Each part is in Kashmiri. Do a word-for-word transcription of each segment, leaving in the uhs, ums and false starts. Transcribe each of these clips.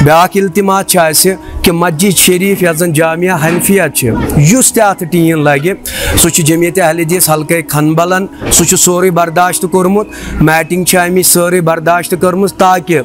بیٛاکھ التماس چھِ اَسہِ کہِ مسجد شریف یَتھ زَن جامعہ حنفیہ چھِ، یُس تہِ اَتھ ٹیٖن لَگہِ، سُہ چھُ جمعیت اہل حدیث حلقہ خنبلن، سُہ چھُ سورُے برداشت کوٚرمُت، میٹنگ چھِ اَمِچ سٲرٕے برداشت کٔرمٕژ، تاکہِ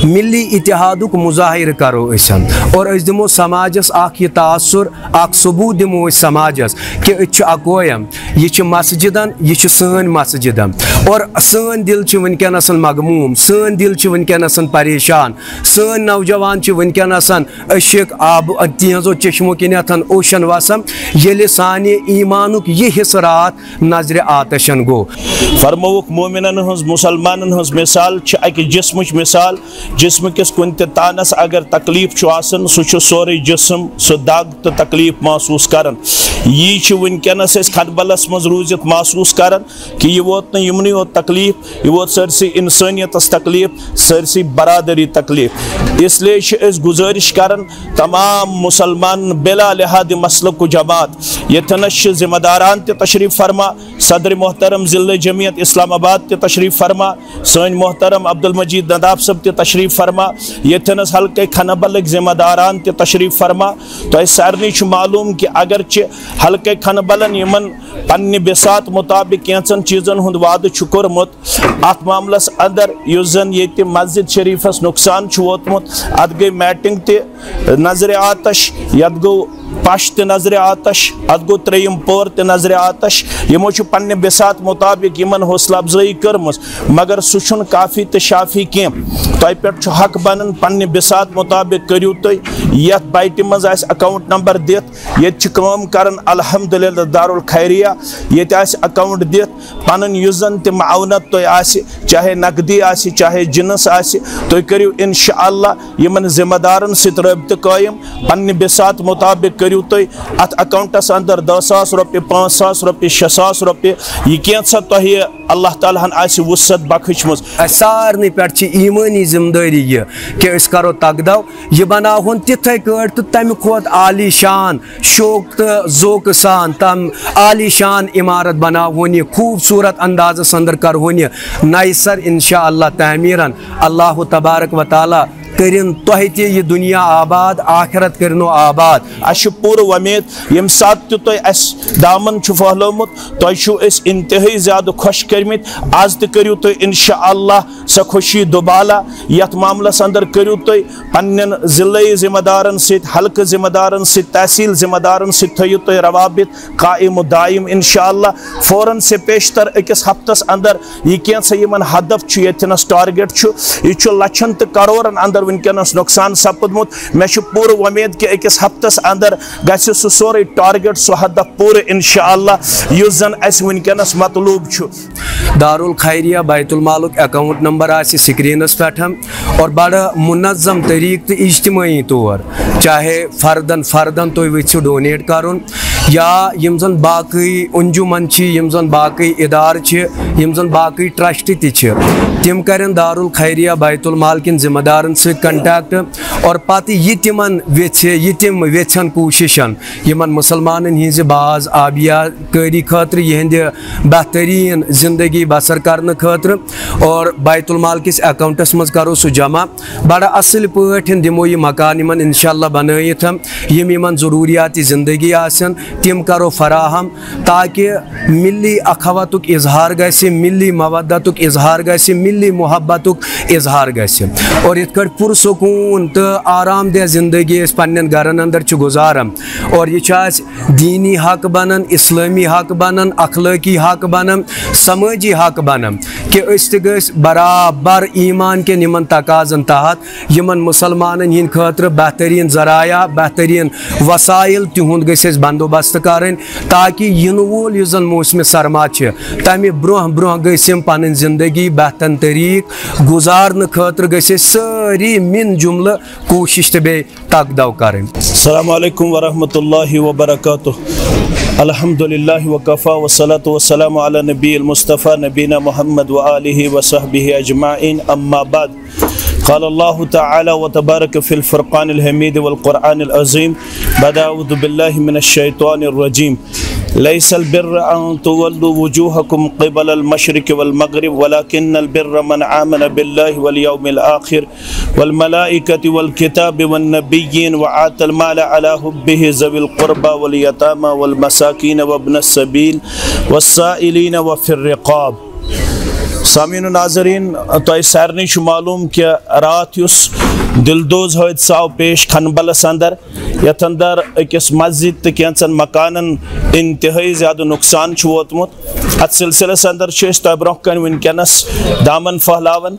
ملی اتحادُک مظاہرٕ کرو أسۍ۔ اور أسۍ دِمو سماجس اکھ یہِ تاثر، اکھ ثبوت دِمو أسۍ سماجس کہِ أسۍ چھِ اکوے۔ یہِ چھِ مسجدن، یہِ چھِ سٲنۍ مسجدن۔ اور سٲنۍ دِل چھِ وٕنکیٚنس مغموم، سٲنۍ دِل چھِ وٕنکیٚنس پریشان، سٲنۍ نوجوان چھِ وٕنکیٚنس عشق آب، تِہنٛزو چشمو کِنیتھ اوشن وسان۔ ییٚلہِ سانہِ ایمانُک یہِ حصہٕ راتھ نظرِ آتشن گوٚو۔ فرمووُکھ، مومنن ہٕنٛز، مسلمانن ہٕنٛز مثال چھِ اکہِ جسمٕچ مثال۔ جسمہٕ کِس کُنہِ تہِ تانس اگر تکلیف چھُ آسان، سُہ چھُ سورُے جسم سُہ دگ تہٕ تکلیف محسوس کران۔ یی چھِ وٕنکیٚنس أسۍ کھنبلس منٛز روٗزِتھ محسوس کران کہِ یہِ ووت نہٕ یِمنٕے یوت تکلیف، یہِ ووت سٲرسٕے انسٲنیتس تکلیف، سٲرسٕے برادری تکلیف۔ اس لیے چھِ أسۍ گُزٲرِش کران تمام مسلمان بلا لحاظ مسلک و جماعت، ییٚتھٮ۪نس چھِ ذمہ داران تہِ تشریف فرما، صدر محترم ضلع جمعیت اسلام آباد تہِ تشریف فرما، سٲنۍ محترم عبدالمجید نداب صٲب تہِ تشریف فرما، ییٚتھٮ۪نس حلقہٕ کھنبلٕکۍ ذمہ داران تہِ تشریف فرما۔ تۄہہِ سارنٕے چھُ معلوم کہِ اگرچہِ حلقہٕ کھنبلن یِمن پننہِ بساط مطابق کینٛژن چیٖزن ہُنٛد وعدٕ چھُ کوٚرمُت، اتھ معاملس اندر یُس زن ییٚتہِ مسجد شریفس نقصان چھُ ووتمُت، اتھ گٔے میٹنگ تہِ نظرِ آتش، یتھ گوٚو پش تہِ نظرِ آتش، اتھ گوٚو ترٛیٚیِم پور تہِ نظرِ آتش۔ یِمو چھُ پننہِ بساط مطابق یِمن حوصلہٕ افزٲیی کٔرمٕژ، مگر سُہ چھُنہٕ کافی تہٕ شافی کینٛہہ۔ تۄہہِ پٮ۪ٹھ چھُ حق بنان، پننہِ بساط مطابق کٔرِو تُہۍ۔ یتھ بایٹہِ منٛز آسہِ اکاؤنٹ نمبر دِتھ، ییٚتہِ چھِ کٲم کران الحمدللہ دارالخیریہ، ییٚتہِ آسہِ اکاؤنٹ دِتھ پنٕنۍ یُس زن تہِ معاونت تۄہہِ آسہِ، چاہے نقدی آسہِ، چاہے جنس آسہِ، تُہۍ کٔرِو انشاءاللہ یِمن ذمہ دارن سۭتۍ رٲبطہٕ قٲیِم۔ پننہِ بساط مطابق کٔرِو تُہۍ اتھ اکاؤنٹس اندر دہ ساس رۄپیہِ، پانٛژھ ساس رۄپیہِ، شےٚ ساس رۄپیہِ، یہِ کینٛژھا تۄہہِ اللہ تعالیٰ ہن آسہِ وسعت بخشمٕژ۔ اسہِ سارنٕے پٮ۪ٹھ چھِ ایمٲنی ذمہٕ دٲری یہِ کہِ أسۍ کرو تقدو، یہِ بناوہون تِتھے کٲٹھۍ تہٕ تمہِ کھۄتہٕ عالی شان، شوق تہٕ ذوقہٕ سان تم عالی شان عمارت بناوہون، یہِ خوبصورت اندازس اندر کرہون یہِ نَیہِ سر انشاءاللہ تعمیٖرن۔ اللہ تبارک و تعالیٰ کٔرِن تۄہہِ تہِ یہِ دُنیا آباد، آخرت کٔرِنو آباد۔ اسہِ چھِ پوٗرٕ وۄمید، ییٚمہِ ساتہٕ تہِ تۄہہِ اسہِ دامن چھُ پھٔہلومُت، تۄہہِ چھِو أسۍ انتہٲیی زیادٕ خۄش کٔرمٕتۍ۔ از تہِ کٔرِو تُہۍ انشاءاللہ سۄ خوشی دُبالہ۔ یتھ معاملس اندر کٔرِو تُہۍ پننٮ۪ن ضلعی ذمہ دارن سۭتۍ، حلقہٕ ذمہ دارن سۭتۍ، تحصیل ذمہ دارن سۭتۍ تھٲیِو تُہۍ روابط قائم و دائم انشاءاللہ۔ فوراً سے پیشتر أکِس ہفتس اندر یہِ کینٛژھا یِمن ہدف چھُ، ییٚتھٮ۪نس ٹارگیٹ چھُ، یہِ چھُ لچھن تہٕ کرورن اندر وٕنکیٚنس نۄقصان سپُدمُت۔ مےٚ چھُ پوٗرٕ وۄمید کہِ أکِس ہفتس اندر گژھِ سُہ سورُے ٹارگیٹ، سُہ ہدف پوٗرٕ انشاءاللہ، یُس زن اسہِ وٕنکیٚنس مطلوب چھُ۔ دارالخیریہ بیت المالُک اکاؤنٹ نمبر آسہِ سکرینس پٮ۪ٹھ، اور بڑٕ منظم طریقہٕ تہٕ اجتمٲعی طور، چاہے فردن فردن تُہۍ ویژھِو ڈونیٹ کرُن، یا یِم زن باقٕے انجمن چھِ، یِم زن باقٕے ادارٕ چھِ، یِم زن باقٕے ٹرسٹ تہِ چھِ، تِم کرن دارالخیریہ بیت المال کٮ۪ن ذمہ دارن سۭتۍ کنٹیکٹ، اور پتہٕ یہِ تِمن ویژھِ، یہِ تِم ویژھن کوٗششن یِمن مسلمانن ہٕنٛزِ باز آبیار کٲری خٲطرٕ، یِہنٛدِ بہتریٖن زندگی بسر کرنہٕ خٲطرٕ، اور بیت المال کِس اکاؤنٹس منٛز کرو سُہ جمع۔ بڑٕ اصل پٲٹھۍ دِمو یہِ مکان یِمن انشاءاللہ بنٲیِتھ، یِم یِمن ضروٗریات زندگی آسن، تِم کرو فراہم، تاکہ ملی اخوتُک اظہار گژھِ، ملی مودتُک اظہار گژھِ، ملی محبتُک اظہار گژھِ، اور یِتھ کٲٹھۍ پُرسکوٗن تہٕ آرام دہ زندگی أسۍ پننٮ۪ن گرن اندر چھِ گُزاران، اور یہِ چھُ اَسہِ دینی حق بنان، اسلٲمی حق بنان، اخلٲقی حق بنان، سمٲجی حق بنان، کہِ أسۍ تہِ گٔژھۍ برابر ایمان کٮ۪ن یِمن تقاضن تحت، یِمن مسلمانن ہٕنٛدِ خٲطرٕ بہتریٖن ذرایع، بہتریٖن وسائل، تِہُنٛد گٔژھۍ أسۍ بندوبست کرٕنۍ، تاکہِ یِنہٕ وول یُس زن موسمِ سرما چھِ، تمہِ برونٛہہ برونٛہہ گٔژھۍ یِم پنٕنۍ زندگی بہترین طریقہٕ گُزارنہٕ خٲطرٕ گٔژھۍ أسۍ سٲری من جملہٕ کوٗشش تہٕ بیٚیہِ تقدو کرٕنۍ۔ السلام علیکم ورحمۃ اللہ وبرکاتہ۔ الحمد للہ وکفی والصلاة والسلام علی نبی المصطفی نبینا محمد و آلہ و صحبہ اجمعین، اما بعد۔ قال الله تعالى وتبارك في الفرقان الحميد والقرآن العظيم، بعد أعوذ بالله من الشيطان الرجيم. ليس البر أن تولوا وجوهكم قبل المشرق والمغرب، ولكن البر من آمن بالله واليوم الآخر والملائكة والكتاب والنبيين وآتى المال على حبه ذوي القربى واليتامى والمساكين وابن السبيل والسائلين وفي الرقاب. سامعین و ناظرین، تۄہہِ سارنٕے چھُ معلوم کہِ راتھ یُس دلدوز حٲدثہٕ آو پیش کھنبلس اندر، یتھ اندر أکِس مسجد تہٕ کینٛژن مکانن انتہٲئی زیادٕ نۄقصان چھُ ووتمُت۔ اتھ سلسلس اندر چھِ أسۍ تۄہہِ برونٛہہ کنہِ وٕنکیٚنس دامن پھٔہلاوان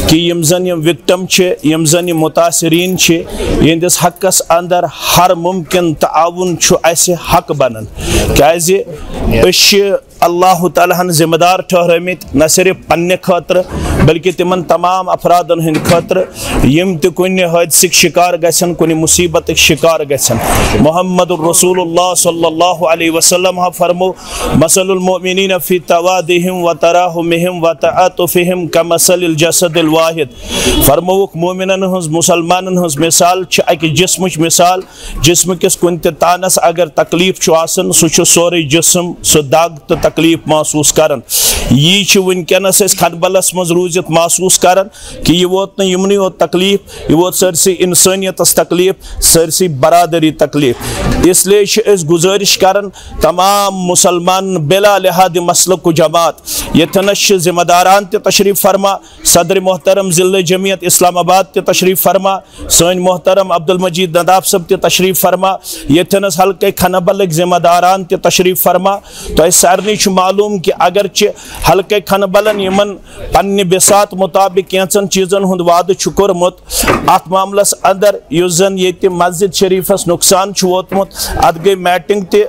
کہِ یِم زن یِم وکٹم چھِ، یِم زن یِم متاثرین چھِ، یِہنٛدِس حقس اندر ہر ممکن تعاون چھُ اسہِ حق بنان، کیازِ أسۍ چھِ اللہ تعالیٰ ہن ذمہ دار ٹھہرٲمٕتۍ نہ صرف پننہِ خٲطرٕ بلکہ تِمن تمام افرادن ہٕنٛدِ خٲطرٕ یِم تہِ کُنہِ حٲدثٕکۍ شکار گژھن، کُنہِ مصیبتٕکۍ شکار گژھن۔ محمد رسول اللہ صلی اللہ علیہ وسلم ہا فرمو، مثل المؤمنین فی توادہم و تراحمہم و تعاطفہم کمثل الجسد الواحد۔ فرمووُکھ، مومنن ہٕنٛز، مسلمانن ہٕنٛز مثال چھِ اکہِ جسمٕچ مثال۔ جسمہٕ کِس کُنہِ تہِ تانس اگر تکلیف چھُ آسان، سُہ چھُ سورُے جسم سُہ دگ تہٕ تکلیف محسوس کران۔ یی چھِ وٕنکیٚنس أسۍ کھنبلس منٛز روٗزِتھ محسوس کران کہِ یہِ ووت نہٕ یِمنٕے یوت تکلیف، یہِ ووت سٲرسٕے انسٲنیتس تکلیف، سٲرسٕے برادری تکلیف۔ اس لیے چھِ أسۍ گزٲرِش کران تمام مسلمان بلا لحاظ مسلک و جماعت، ییٚتھٮ۪نس چھِ ذمہ داران تہِ تشریف فرما، صدر محترم ضلع جمعیت اسلام آباد تہِ تشریف فرما، سٲنۍ محترم عبدالمجید نداف صٲب تہِ تشریف فرما، ییٚتھٮ۪نس حلقے کھنبلٕکۍ ذمہ داران تہِ تشریف فرما۔ تۄہہِ سارنٕے چھُ معلوم کہِ اگرچہِ حلقے کھنبلن یِمن پننہِ بساط مطابق کینٛژن چیٖزن ہُنٛد وعدٕ چھُ کوٚرمُت، اتھ معاملس اندر یُس زن ییٚتہِ مسجد شریفس نۄقصان چھُ ووتمُت، اتھ گٔے میٹنگ تہِ،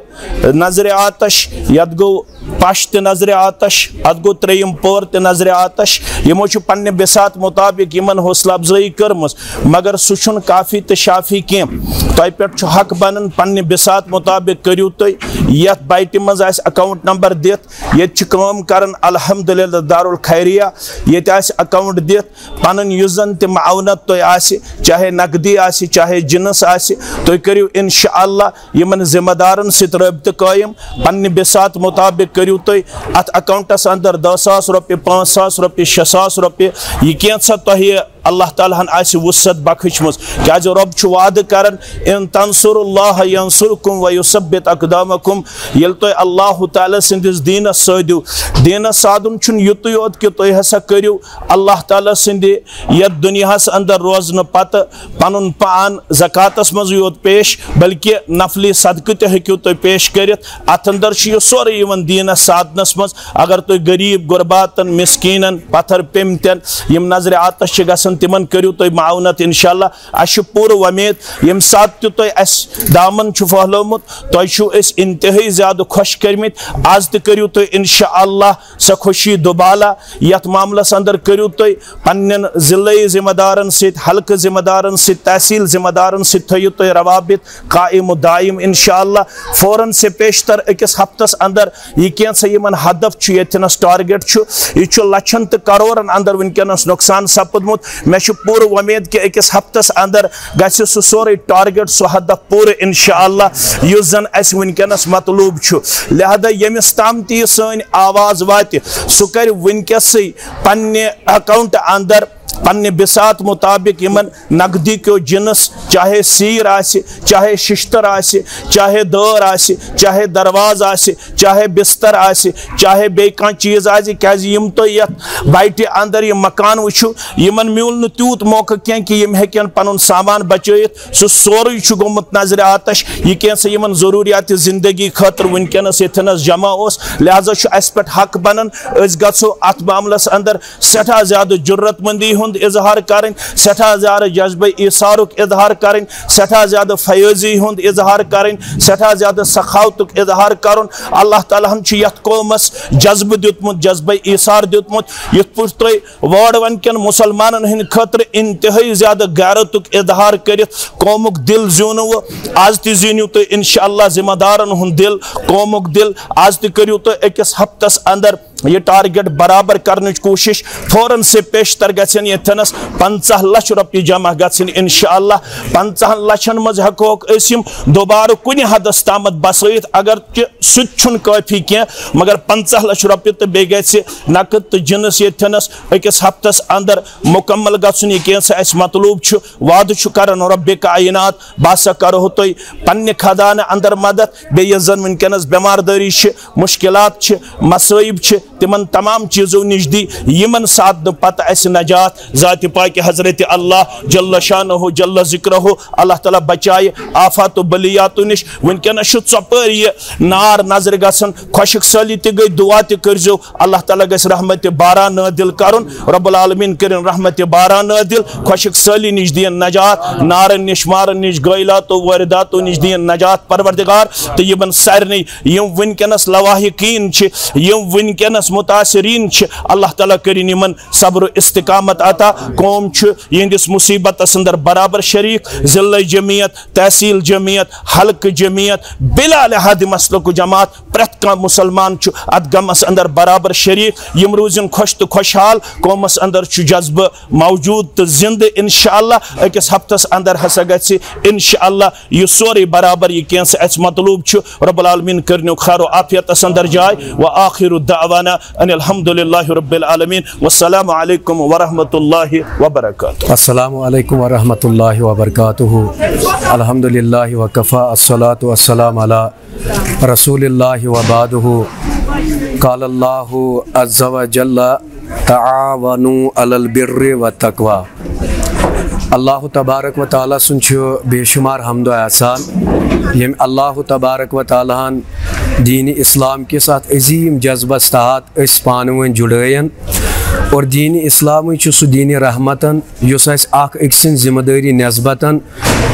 نظرِ آتش، یتھ گوٚو پش تہِ نظرِ آتش، اتھ گوٚو ترٛیٚیِم پور تہِ نظرِ آتش۔ یِمو چھُ پننہِ بساط مطابق یِمن حوصلہٕ افزٲیی کٔرمٕژ، مگر سُہ چھُنہٕ کافی تہٕ شافی کینٛہہ۔ تۄہہِ پٮ۪ٹھ چھُ حق بنان، پننہِ بساط مطابق کٔرِو تُہۍ۔ یتھ بایٹہِ منٛز آسہِ اکاؤنٹ نمبر دِتھ، ییٚتہِ چھِ کٲم کران الحمدللہ دارالخیریہ، ییٚتہِ آسہِ اکاؤنٹ دِتھ، پنُن یُس زن تہِ معاونت تۄہہِ آسہِ، چاہے نقدی آسہِ، چاہے جنس آسہِ، تُہۍ کٔرِو انشاءاللہ یِمن ذمہ دارن سۭتۍ رٲبطہٕ قٲیِم۔ پننہِ بساط مطابق کٔرِو تُہۍ اتھ اکاؤنٹس اندر دہ ساس رۄپیہِ، پانٛژھ ساس رۄپیہِ، شےٚ ساس رۄپیہِ، یہِ کینٛژھا تۄہہِ اللہ تعالیٰ ہن آسہِ وسعت بخشمٕژ، کیازِ رۄب چھُ وعدٕ کران، ان تنصروا اللہ ینصرکم ویثبت اقدامکم۔ ییٚلہِ تُہۍ اللہ تعالیٰ سٕنٛدِس دیٖنس سۭتۍ دیٖنس سادُن چھُنہٕ یُتُے یوت کہِ تُہۍ ہسا کٔرِو اللہ تعالیٰ سٕنٛدِ یتھ دُنیاہس اندر روزنہٕ پتہٕ پنُن پان زکاتس منٛزٕے یوت پیش، بلکہِ نفلی صدقہٕ تہِ ہیٚکِو تُہۍ پیش کٔرِتھ۔ اتھ اندر چھُ یہِ سورُے یِوان دیٖنس سادنس منٛز۔ اگر تُہۍ غریٖب غرباتن، مسکیٖنن، پتھر پیمتٮ۪ن، یِم نظرِ آتش چھِ گژھان، تِمن کٔرِو تُہۍ معاونت۔ انشاءاللہ اسہِ چھِ پوٗرٕ وۄمید، ییٚمہِ ساتہٕ تہِ تُہۍ اسہِ دامن چھُ پھٔہلومُت، تۄہہِ چھِو أسۍ انتہٲئی زیادٕ خۄش کٔرمٕتۍ۔ از تہِ کٔرِو تُہۍ انشاءاللہ سۄ خوشی دُبالہ۔ یتھ معاملس اندر کٔرِو تُہۍ پننٮ۪ن ضلعی ذمہ دارن سۭتۍ، حلقہٕ ذمہ دارن سۭتۍ، تحصیل ذمہ دارن سۭتۍ تھٲیِو تُہۍ روابط قائم و دائم۔ انشاءاللہ فوراً سے پیشتر أکِس ہفتس اندر یہِ کینٛژھا یِمن ہدف چھُ، ییٚتھٮ۪نس ٹارگیٹ چھُ، یہِ چھُ لچھن تہٕ کرورن اندر وٕنکیٚنس نۄقصان سپُدمُت۔ مےٚ چھُ پوٗرٕ وۄمید کہِ أکِس ہفتس اندر گژھِ سُہ سورُے ٹارگیٹ، سُہ ہدف پوٗرٕ انشاءاللہ، یُس زن اسہِ وٕنکیٚنس مطلوب چھُ۔ لہذا ییٚمِس تام تہِ یہِ سٲنۍ آواز واتہِ، سُہ کرِ وٕنکیٚسٕے پننہِ اکاؤنٹ اندر پننہِ بساط مطابق یِمن نقدی کیو جنس، چاہے سیٖر آسہِ، چاہے ششتر آسہِ، چاہے دٲر آسہِ، چاہے دروازٕ آسہِ، چاہے بستر آسہِ، چاہے بیٚیہِ کانٛہہ چیٖز آسہِ، کیازِ یِم تُہۍ یتھ بایٹہِ اندر یہِ مکان وٕچھِو، یِمن میوٗل نہٕ تیوٗت موقعہٕ کینٛہہ کہِ یِم ہیٚکن پنُن سامان بچٲیِتھ۔ سُہ سورُے چھُ گوٚمُت نظرِ آتش۔ یہِ کینٛژھا یِمن ضروٗریات زندگی خٲطرٕ وٕنکیٚنس ییٚتھٮ۪نس جمع اوس، لہذا چھُ اسہِ پٮ۪ٹھ حق بنان أسۍ گژھو اتھ معاملس اندر سٮ۪ٹھاہ زیادٕ جرت مندی ہُنٛد اظہار کرٕنۍ، سٮ۪ٹھاہ زیادٕ جذبہٕ ایثارُک اظہار کرٕنۍ، سٮ۪ٹھاہ زیادٕ فیٲضی ہُنٛد اظہار کرٕنۍ، سٮ۪ٹھاہ زیادٕ سخاوتُک اظہار کرُن۔ اللہ تعالیٰ ہن چھُ یتھ قومس جذبہٕ دیُتمُت، جذبہٕ ایثار دیُتمُت۔ یِتھ پٲٹھۍ تُہۍ وٲڈ ونکٮ۪ن مسلمانن ہٕنٛدِ خٲطرٕ انتہٲئی زیادٕ غیرتُک اظہار کٔرِتھ قومُک دِل زیوٗنوٕ، از تہِ زیٖنِو تُہۍ انشاءاللہ ذمہ دارن ہُنٛد دِل، قومُک دِل۔ از تہِ کٔرِو تُہۍ أکِس ہفتس اندر یہِ ٹارگیٹ برابر کرنٕچ کوٗشِش۔ فوراً سے پیشتر گژھن ییٚتھٮ۪نَس پنٛژاہ لچھ رۄپیہِ جمع گژھٕنۍ۔ انشاءاللہ پنٛژاہن لچھن منٛز ہٮ۪کوکھ أسۍ یِم دوبارٕ کُنہِ حدس تامَتھ بسٲیِتھ، اگر تہِ سُہ تہِ چھُنہٕ کٲفی کینٛہہ، مگر پنٛژاہ لچھ رۄپیہِ تہٕ بیٚیہِ گژھِ نقد تہٕ جنس ییٚتھٮ۪نَس أکِس ہفتس اندر مکمل گژھُن۔ یہِ کینٛہہ سا اَسہِ مطلوب چھُ، وعدٕ چھُ کران رۄبِ کائنات، بہٕ ہسا کرو تۄہہِ پننہِ خزانہٕ اندر مدد۔ بیٚیہِ یۄس زن وٕنکیٚنس بٮ۪مار دٲری چھِ، مشکلات چھِ، مصٲیب چھِ، تِمن تمام چیٖزو نِش دی یِمن ساتہٕ نہٕ پتہٕ اَسہِ نجات ذاتِ پاکہِ حضرت اللہ جل شانہ جل ذکرہ، اللہ تعالیٰ بچایہِ آفات و بلیاتو نِش۔ وٕنکیٚنس چھُ ژۄپٲرۍ یہِ نار نظرِ گژھان، خۄشک سٲلی تہِ گٔے، دعا تہِ کٔرزیو، اللہ تعالیٰ گژھِ رحمتِ باران نٲدِل کرُن، رب العالمین کٔرِن رحمتِ باران نٲدِل، خۄشک سٲلی نِش دِیِن نجات، نارن نِش، مارن نِش، گٲیلاتو وٲرِداتو نِش دِیِن نجات پروردگار۔ تہٕ یِمن سارنٕے یِم وٕنکیٚنس لواحقین چھِ، یِم وٕنکیٚنس متاثرین چھِ، اللہ تعالیٰ کٔرِن یِمن صبر و استقامت عطا۔ قوم چھُ یِہنٛدِس مصیبتس اندر برابر شریک، ضلع جمعیت، تحصیل جمعیت، حلقہٕ جمعیت، بلا لحاظ مسلک و جماعت، پرٛٮ۪تھ کانٛہہ مُسلمان چھُ اَتھ غمَس اندر برابر شریٖک۔ یِم روٗزِن خۄش تہٕ خۄشحال۔ قومَس اندر چھُ جذبہٕ موجود تہٕ زِندٕ۔ انشاءاللہ أکِس ہفتَس اندر ہسا گژھِ انشاءاللہ یہِ سورُے برابر، یہِ کینٛہہ سا اَسہِ مطلوب چھُ۔ رب العالمین کٔرنیو خیر و عافیتَس اندر جاے۔ وآخر دعوانا ان الحمد للہ رب العالمین۔ والسلام علیکم ورحمۃ اللہ وبرکاتہ۔ السلام علیکم ورحمۃ اللہ وبرکاتہ۔ الحمد للہ وکفی، الصلاۃ والسلام علی رسول اللہ وبعدہ۔ قال اللہ عز وجل، تعاونوا علی البر والتقوی۔ اللہ تبارک و تعالیٰ سُنٛد چھُ بے شمار حمد و احسان، ییٚمۍ اللہ تبارک و تعالیٰ ہن دین اسلام کِس اتھ عظیم جذبس تحت أسۍ پانہٕ ؤنۍ جُڑٲیِن۔ اور دین اسلامٕے چھُ سُہ دین رحمتن، یُس اَسہِ اکھ أکۍ سٕنٛز ذمہٕ دٲری نسبتن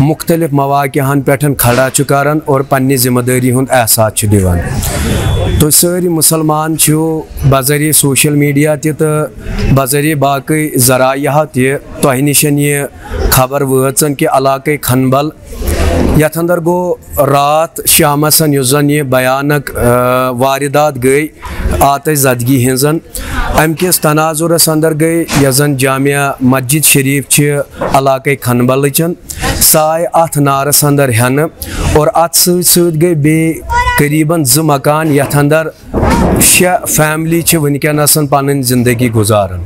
مختلف مواقعن پٮ۪ٹھ کھڑا چھُ کران اور پننہِ ذمہٕ دٲری ہُنٛد احساس چھُ دِوان۔ تُہۍ سٲری مُسلمان چھِو، بذریعہ سوشل میڈیا تہِ تہٕ بذریعہ باقٕے ذرایعہ تہِ تۄہہِ نِش یہِ خبر وٲژن کہِ علاقے کھنبل، یتھ اندر گوٚو راتھ شامس، یُس زن یہِ بھیانک، آ، واردات گٔے، آتش زدگی ہٕنٛزن۔ امہِ کِس تناظرس اندر گٔے، یۄس زن جامع مسجد شریف چھِ علاقے کھنبلٕچن، سۄ آیہِ اتھ نارس اندر ہٮ۪نہٕ اور اتھ سۭتۍ سۭتۍ گٔے بیٚیہِ قریباً زٕ مکان، یتھ اندر شےٚ فیملی چھِ وٕنکیٚنس پنٕنۍ زندگی گُزاران۔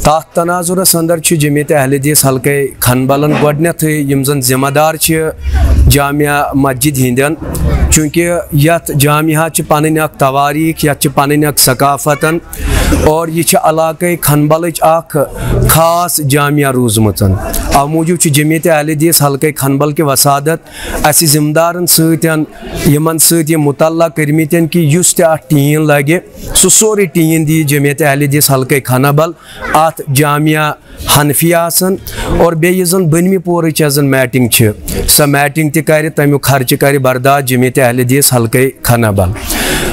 تتھ تناظرس اندر چھِ جمعیت اہل حدیث حلقے کھنبلن گۄڈنیتھٕے، یِم زن ذمہ دار چھِ جامع مسجد ہٕنٛدٮ۪ن، چونکہ یتھ جامعہ چھِ پنٕنۍ اکھ تواریخ، یتھ چھِ پنٕنۍ اکھ ثقافتن، اور یہِ چھِ علاقے کھنبلٕچ اکھ خاص جامعہ روٗزمٕژن۔ امہِ موٗجوٗب چھِ جمعیت اہل حدیث حلقے کھنبل کہِ وسادت اسہِ ذمہٕ دارن سۭتۍ، یِمن سۭتۍ یہِ متعلق کٔرمٕتٮ۪ن کہِ یُس تہِ اتھ ٹیٖن لگہِ، سُہ سورُے ٹیٖن دِیہِ جمعیت اہل حدیث حلقے کھنبل اتھ جامعہ حنفیہ آسن۔ اور بیٚیہِ یُس زن بٔنمہِ پورٕچ یۄس زن میٹنگ چھِ، سۄ میٹنگ تہِ کرِ، تمیُک خرچہٕ کرِ برداشت جمعیت اہل حدیث حلقے کھنبل۔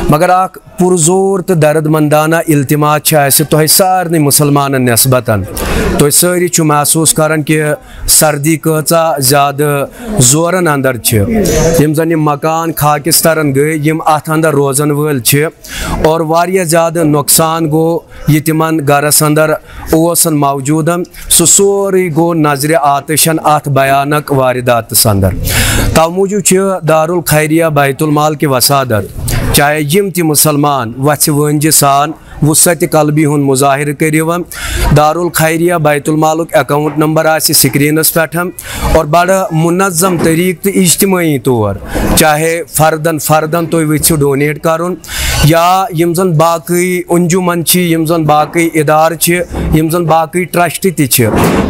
مگر اکھ پُرزور تہٕ درد مندانہ التماس چھِ اسہِ تۄہہِ سارنٕے مُسلمانن نسبتن۔ تُہۍ سٲری چھِو محسوٗس کران کہِ سردی کۭژاہ زیادٕ زورن اندر چھِ۔ یِم زن یِم مکان خاکسترن گٔے، یِم اتھ اندر روزن وٲلۍ چھِ، اور واریاہ زیادٕ نۄقصان گوٚو یہِ تِمن گرس اندر اوسن موجوٗدن، سُہ سورُے گوٚو نظرِ آتشن اتھ بھیانک وارداتس اندر۔ توٕ موٗجوٗب چھِ دارالخیریہ بیت المال کہِ وسادت، چاہے یِم تہِ مُسلمان وژھِ وٲنجہِ سان وسعت قلبی ہُنٛد مظاہرٕ کٔرِو۔ دارالخیریہ بیت المالُک اکاؤنٹ نمبر آسہِ سکرینس پٮ۪ٹھ، اور بڑٕ منظم طریقہٕ تہٕ اجتمٲعی طور، چاہے فردن فردن تُہۍ ویژھِو ڈونیٹ کرُن، یا یِم زن باقٕے انجمن چھِ، یِم زن باقٕے ادارٕ چھِ، یِم زن باقٕے ٹرسٹ تہِ چھِ،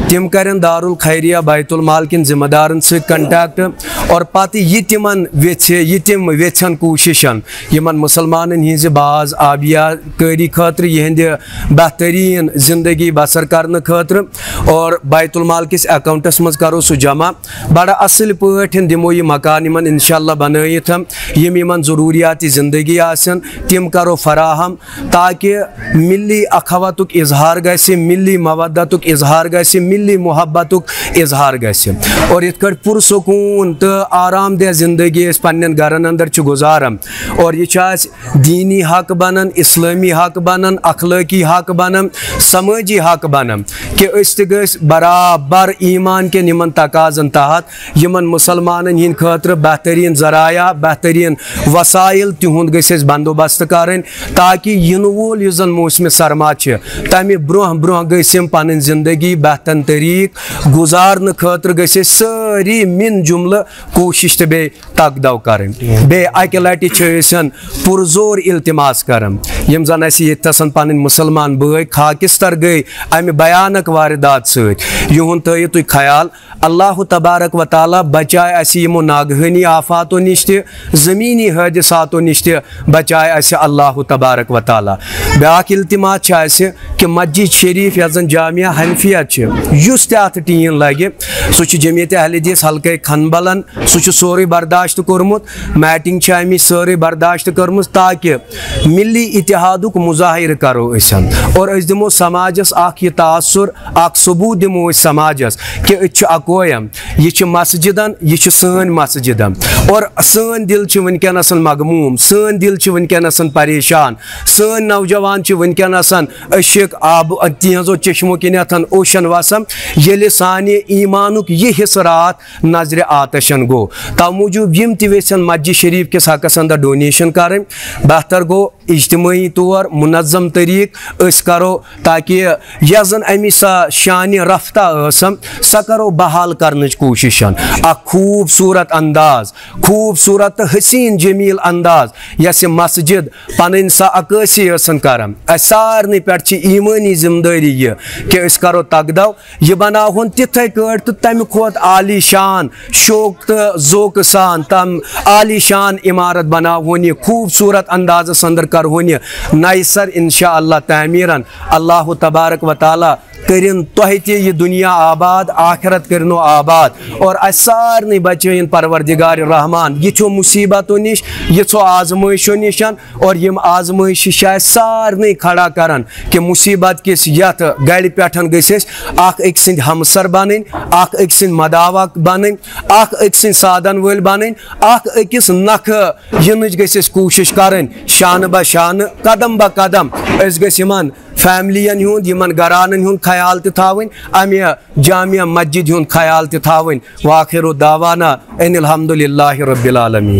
تِم کرن دارالخیریہ بیت المال کٮ۪ن ذمہٕ دارن سۭتۍ کنٹیکٹ، اور پتہٕ یہِ تِمن ویژھِ، یہِ تِم ویژھن کوٗششن یِمن مُسلمانن ہٕنٛزِ باز آبیہ کٲری خٲطرٕ، یِہنٛدِ بہتریٖن زندگی بسر کرنہٕ خٲطرٕ، اور بیت المال کِس اکاؤنٹس منٛز کرو سُہ جمع۔ بڑٕ اصل پٲٹھۍ دِمو یہِ مکان یِمن انشاءاللہ بنٲیِتھ، یِم یِمن ضروریات زندگی آسن، تِم کرو فراہم، تاکہ ملی اخوتُک اظہار گژھِ، ملی مودتُک اظہار گژھِ، دِلی محبتُک اظہار گژھِ، اور یِتھ کٲٹھۍ پُرسکوٗن تہٕ آرام دہ زندگی أسۍ پننٮ۪ن گرن اندر چھِ گُزاران، اور یہِ چھُ اَسہِ دینی حق بنان، اسلٲمی حق بنان، اخلٲقی حق بنان، سمٲجی حق بنان، کہِ أسۍ تہِ گٔژھۍ برابر ایمان کٮ۪ن یِمن تقاضن تحت یِمن مسلمانن ہٕنٛدِ خٲطرٕ بہترین ذرایع، بہترین وسائل، تِہُنٛد گٔژھۍ أسۍ بندوبست کرٕنۍ، تاکہ یِنہٕ وول یُس زن موسم سرما چھِ، تمہِ برونٛہہ برونٛہہ گٔژھۍ یِم پنٕنۍ زندگی بہترین طریقہٕ گُزارنہٕ خٲطرٕ گٔژھۍ أسۍ سٲری من جملہٕ کوٗشش تہٕ بیٚیہِ تگ دو کرٕنۍ۔ بیٚیہِ اکہِ لٹہِ چھِ أسۍ پُرزور التماس کران، یِم زن اسہِ ییٚتہِ تھسن پنٕنۍ مسلمان بٲے خاکستر گٔے امہِ بیانک واردات سۭتۍ، یِہُنٛد تھٲیِو تُہۍ خیال۔ اللہ تبارک و تعالیٰ بچایہِ اسہِ یِمو ناگہٲنی آفاتو نِش تہِ، زمینی حٲدثاتو نِش تہِ بچایہِ اسہِ اللہ تبارک و تعالیٰ۔ بیاکھ التماس چھِ اسہِ کہِ مسجد شریف یۄس زن جامعہ حنفیہ چھِ، یُس تہِ اتھ ٹیٖن لگہِ، سُہ چھُ جمعیت اہل حدیث حلقہ کھنبلن، سُہ چھُ سورُے برداشت کوٚرمُت، میٹنگ چھِ امِچ سٲرٕے برداشت کٔرمٕژ، تاکہِ ملی اتحادُک مظاہرٕ کرو أسۍ، اور أسۍ دِمو سماجس اکھ یہِ تاثر، اکھ ثبوت دِمو أسۍ سماجس کہِ أسۍ چھِ اکوے۔ یہِ چھِ مسجدن، یہِ چھِ سٲنۍ مسجدن، اور سٲنۍ دِل چھِ وٕنکیٚنس مغموم، سٲنۍ دِل چھِ وٕنکیٚنس پریشان، سٲنۍ نوجوان چھِ وٕنکیٚنس عشق آب، تِہنٛزو چشمو کِنیتھ اوشن وسان، ییٚلہِ سانہِ ایمانُک یہِ حصہٕ راتھ نظرِ آتشن گوٚو۔ تو موٗجوٗب یِم تہِ یژھن مسجد شریف کِس حقس اندر ڈونیشن کرٕنۍ، بہتر گوٚو اجتمٲعی طور منظم طریقہٕ أسۍ کرو، تاکہ یۄس زن امی سا شانہِ رفتہ ٲسم، سۄ کرو بحال کرنٕچ کوٗشش۔ اکھ خوٗبصوٗرت انداز، خوٗبصوٗرت تہٕ حسین جمیل انداز، یۄس یہِ مسجد پنٕنۍ سۄ عکٲسی ٲسن کران۔ اسہِ سارنٕے پٮ۪ٹھ چھِ ایمٲنی ذمہٕ دٲری یہِ کہِ أسۍ کرو تگدو یہِ بناوہون تِتھے کٲٹھۍ تہٕ تمہِ کھۄتہٕ عالی شان، شوق تہٕ ذوقہٕ سان تم عالی شان عمارت بناوہون، یہِ خوٗبصوٗرت اندازس اندر کرہون یہِ نَیہِ سر انشاء اللہ تعمیرن۔ اللہ تبارک و تعالیٰ کٔرِن تۄہہِ تہِ یہِ دُنیا آباد، آخرت کٔرِنو آباد، اور اسہِ سارنٕے بچٲیِن پروردگار رحمان یِتھیو مصیبتو نِش، یِژھو آزمٲیشو نِش، اور یِم آزمٲیشہِ چھِ اسہِ سارنٕے کھڑا کران کہِ مصیبت کِس یتھ گڑِ پٮ۪ٹھ گٔژھۍ أسۍ اکھ أکۍ سٕنٛدۍ ہمسر بنٕنۍ، اکھ أکۍ سٕنٛدۍ مداوا بنٕنۍ، اکھ أکۍ سٕنٛدۍ سادن وٲلۍ بنٕنۍ، اکھ أکِس نکھٕ یِنٕچ گٔژھۍ أسۍ کوٗشش کرٕنۍ، شانہٕ بہ شانہٕ، قدم بہ قدم۔ أسۍ گٔژھۍ یِمن فیملین ہُنٛد، یِمن گرانن ہُنٛد خیال تہِ تھاوٕنۍ، امہِ جامع مسجد ہُنٛد خیال تہِ تھاوٕنۍ۔ وآخر دعوانا ان الحمد للہ رب العالمین۔